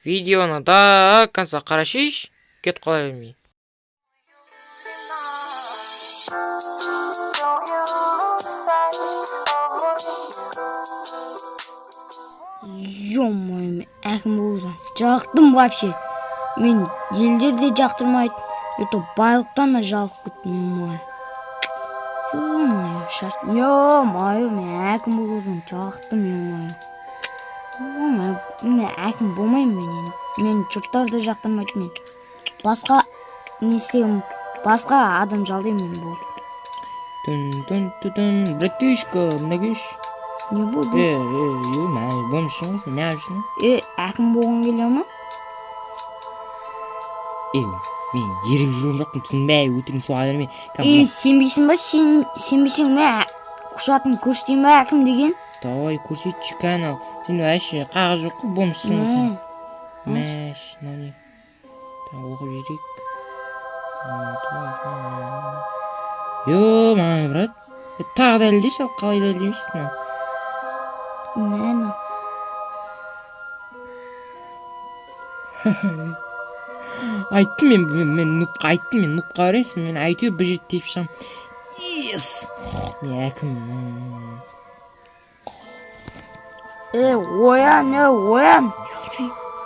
Видеоны до конца қарашиш, кетіп қала бермей. Don't you lose sight of what Ё-моё, мен әкім болудан жалықтым вообще. Мен елдер де жақтырмайды. Это байлықтан да жалығып кеттім, ё-моё. Ё-моё, шаш. Ё-моё, мен әкім болудан жалықтым, ё-моё. Ё-моё, мен әкім болмаймын мен енді. Мен жұрттар да жақтырмайды мен. Басқа не істегім, басқа адам жалдаймын мен, болды. Тун тун тун тун, братишка, мына келші. Не болды? Е, е, е, мә, бомжсың ғой сен, неғып жүрсің? Е, әкім болғың келе ма? Е, мен еріп жүрген жоқпын, түсінбей, өтірік соға берме. Е, сенбейсің ба? Сен сенбесең, мә, құжатын көрсетейін ба, әкім деген? Давай, көрсетші кәні, ал. Сен вообще қағаз жоқ қой, бомжсың ғой сен. Мәш, мынау не? Так, оқып жіберейік. Ё-моё, брат. Е, тағы дәлелдеші, ал қалай дәлелдемейсің ал? Мәні. Айттым мен, мен нубқа айттым, мен нубқа барайсың, мен әйтеуір бір жерде тепіп шығамын. Ес! Мен әкім. Е, оян, е, оян.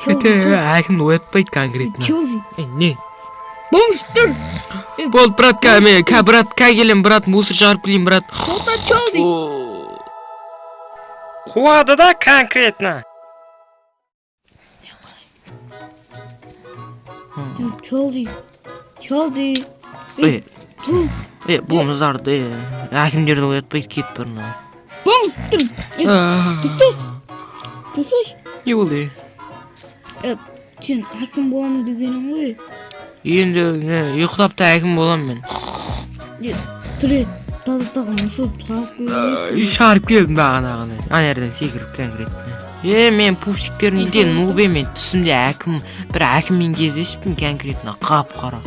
Әкімді оятпайды конкретно. Челси. Е, не? Бомж тұр. Болды, брат, ка, мен, ка, брат, ка келем, брат, мусор шығарып келейін, брат. Тоқта, Челси. Қуады да конкретно. Челси. Челси. Е, е, бомждарды, е, әкімдерді оятпайды, кет бұрын. Бомж тұр. Е, тоқтай. Тоқтай. Не болды? Е, сен әкім боламын дегенің ғой. Енді не, ұйықтап та әкім боламын мен. Е, тұр, е, таза мусор шығарып келген. Шығарып келдім бағанағыны. Ана жерден секіріп конкретно. Е, мен пупсиктердің үйінде нубе, мен түсімде әкім, бір әкіммен кездесіппін конкретно, қап-қара.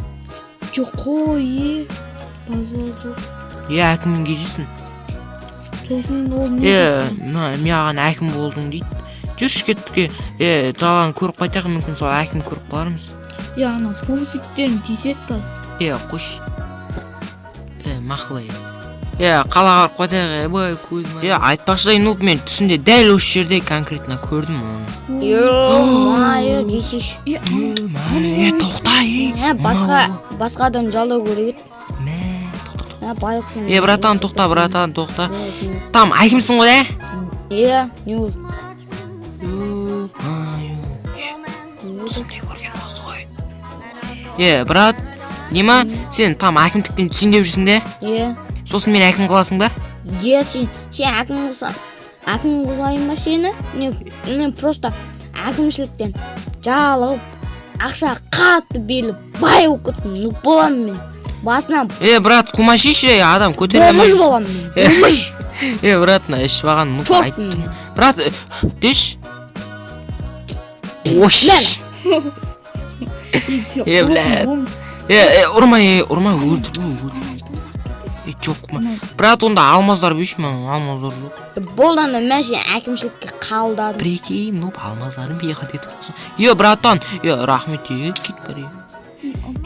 Жоқ қой, е. Базар жоқ. Е, әкіммен кездестім. Сосын ол не? Е, мына маған әкім болдың дейді. Жүрші, кеттік, е, даланы көріп қайтайық, мүмкін сол әкім көріп қалармыз. Е, ана пупсиктерін тиіседі қазір. Е, қойшы. Е, мақұл, е. Е, қалаға барып қайтайық, е, бай, көзім. Е, айтпақшы, нуб, мен түсімде дәл осы жерде конкретно көрдім оны. Ё-моё, десейші. Е, мә, е, тоқта, е. Ә, басқа адам жалдау керек еді. Мә, тоқта, тоқта. Ә, байлықпен. Е, братан, тоқта, братан, тоқта. Там әкімсің ғой, ә? Е, не болды? Ё-моё. Е, түсімде көрген осы ғой. Е, брат, не ма, сен там әкімдіктен түсейін деп жүрсің де? Е, Сосын мені әкім қыласың ба? е, сен әкім қылса, әкім қылайын ба сені? Не, не просто әкімшіліктен жалығып, ақша қатты беріліп, бай болып кеттім, ну боламын мен. Басынан Е, брат, қумашишы, е, адам көтере алмай бомж жүрсің. боламын мен. Бомж. Е, брат, мына ішіп алған нуб Чёрт айттым. мен. Брат, е, деші. Ой. Е, бля. Е, е, ұрма, е, ұрма, өлтір, өлтір. Е, жоқ, ма. Брат, онда алмаздар берші маған, алмаздар жоқ. Болды анда, мен сені әкімшілікке қабылдадым. Прикинь, нуб, алмаздарын бейхат етіп қалсың. Е, братан, е, рахмет, е, кет бар, е.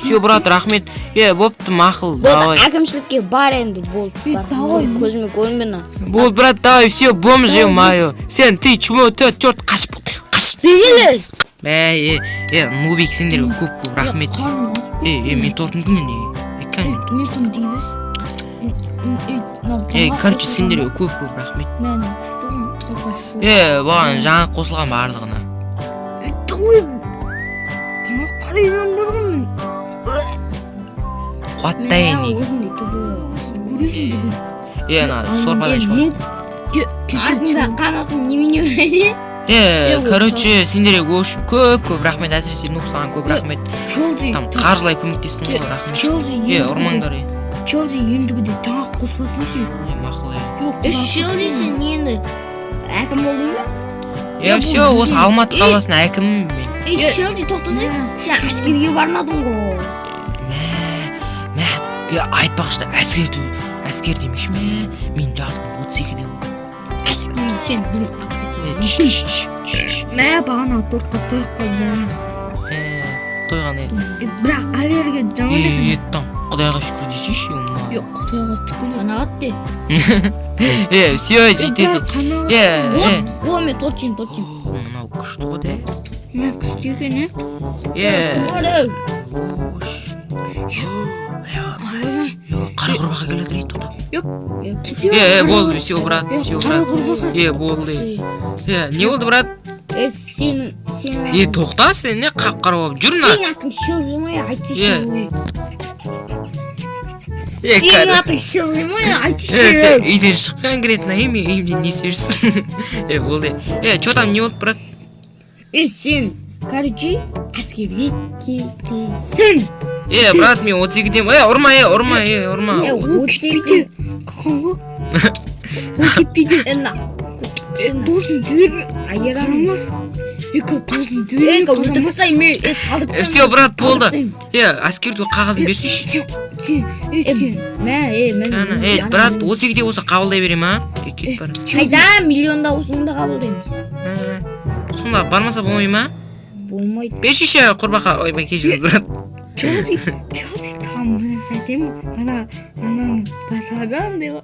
Все, брат, рахмет. Е, бопты, мақұл, Болды, давай. әкімшілікке бар енді, болды. Бар. Давай. Көзіме көрінбе мына. Болды, брат, давай, все, бомж, е, мое. Сен, ты чмо, ты, черт, қаш, қаш. Бергелер. Мә, е, е, нубик, сендерге көп-көп рахмет. Қарным ашып Е, е, мен тортым кім мен, е, е, кән мен торт. мен соны дейміз. Е, короче, сендерге көп-көп рахмет. Е, бұған жаңа қосылған барлығына. Тамақ қарай ғой мен. Қуаттайын, е. Өзіңдей тупой. Көресің бүгін. Е, ана сорпадан ішіп Ну, Артында қанатын немене бәле? Е, короче, сендерге көп-көп рахмет, әсіресе нуб, саған көп рахмет. Челси. Там қаржылай көмектестің ғой, рахмет. Челси. Е, ұрмаңдар, е. Челси ендігіде жаңақ қоспасын ше. Е, мақұл, е. Жоқ. Е, Челси, сен енді әкім болдың ба? Е, все, осы Алматы қаласының әкімімін мен. Е, Челси, тоқтасай, сен әскерге бармадың ғой. Мә, мә, е, айтпақшы да, әскер, әскер демекші, мә, менің жасым 32-де болды. Әскерге сен бүгін алып Е, кетуім чш, мүмкін. чш, чш, чш. Мә, бағана тортқа тойып қалдым емес. Е, тойған е. Е, бірақ аллергия жаман Е, екен. е, там құдайға шүкір десейші, мына. Е, құдайға түкір. Қанағат де. Е, все, Е, жетеді. бәрі қанағат. Е, е. О, мен торт жеймін, торт жеймін. О, мынау күшті ғой де. Мә, күшті екен, е. Е. Бар, ей. Ош. Е, қара құрбақа келе жатыр, ей, тоқта. Е, кете Е, е, бер, болды, все, брат, Е, все, қара брат. құрбақа. Е, болды. Е, не болды, брат? Е, сенің Е, тоқта, сен не қап қара болып жүр мына. Сенің атың Шилзи ма, айтшы, Е. Шилзи? Е, Сенің кәрі. атың Шилзи ма, айтшы, Е, сен Шилзи? үйден шыққан конкретно, е, мен үйімде не істеп жүрсің? Е, болды. Е, че там, не болды, брат? Е, сен, короче, әскерге кетесің. Е, брат, мен 32-демін. Е, ұрма, е, ұрма, е, ұрма. Е, Ол 32. кетпейді. Қалған ғой. Ол кетпейді. Е, на. Е, досын жіберме. Айырамын. Қарамас. Екі досын жіберме. Е, өлтіріп Қарамас. тастаймын, е, е, қалдырып Е, все, брат, болды. тастаймын. Е, әскерді қағазын берсейші. Сен, сен, е, Е, сен. мә, е, мен. Кәні, е, брат, 32-де болса қабылдай бере ма? Е, кет бар. Қайда миллионда осыны да қабылдаймыз. Ә, сонда бармаса болмай ма? Болмайды. Бершіші, құрбақа. Ойбай, кешіріңіз, брат. Челси, Челси там бір нәрсе айтайын ба? Ана, ананың басады андай ғой.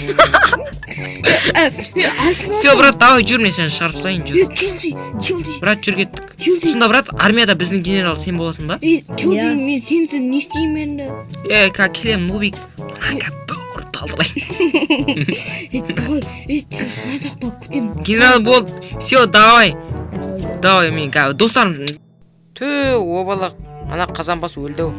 Е, е, Арсенал. Все, брат, давай жүр, мен сені шығарып салайын, Е, жүр. Челси, Челси, Брат, жүр, кеттік. Челси. Сонда, брат, армияда біздің генерал сен боласың ба? Е, Челси, Иә. мен сенсіз не істеймін енді? Е, ка келемін, нубик. Мына бір ұрып талдырайын. Е, давай, е, сен мына жақта күтемін. Генерал болды. Все, давай. Давай, давай. Давай, мен достарым. Тө, обалақ. Ана қазан басы өлді ау.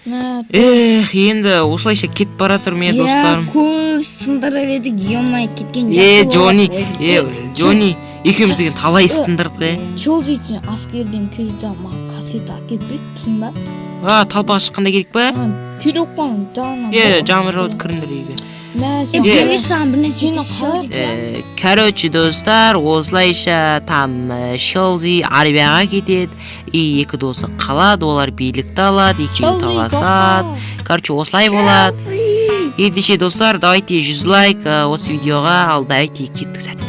Мә, Эх, енді осылайша кетіп бара жатыр мен достарым. Иә, көп сындырып едік, ё-моё, кеткен Е, жақсы Джонни, болады. е, Джонни, екеуміз деген талай іс тындырдық, е. Челси, сен әскерден келді, маған кассета әкеліп берсін ба? А, талпаға шыққанда керек па? Маған керек қой, жаным. Е, жаңбыр жауды, кіріңдер үйге. Мә, Е, сен Е. бермеші саған бір нәрсе Сені айтайыншы, қалай- Шилзи. Короче, достар, осылайша там Шелзи армияға кетеді, и екі досы қалады, олар билікті алады, екеуі Шелзи, таласады. Короче, осылай болады. Шилзи. Ендеше, достар, давайте 100 лайк осы видеоға, ал давайте кеттік сәт.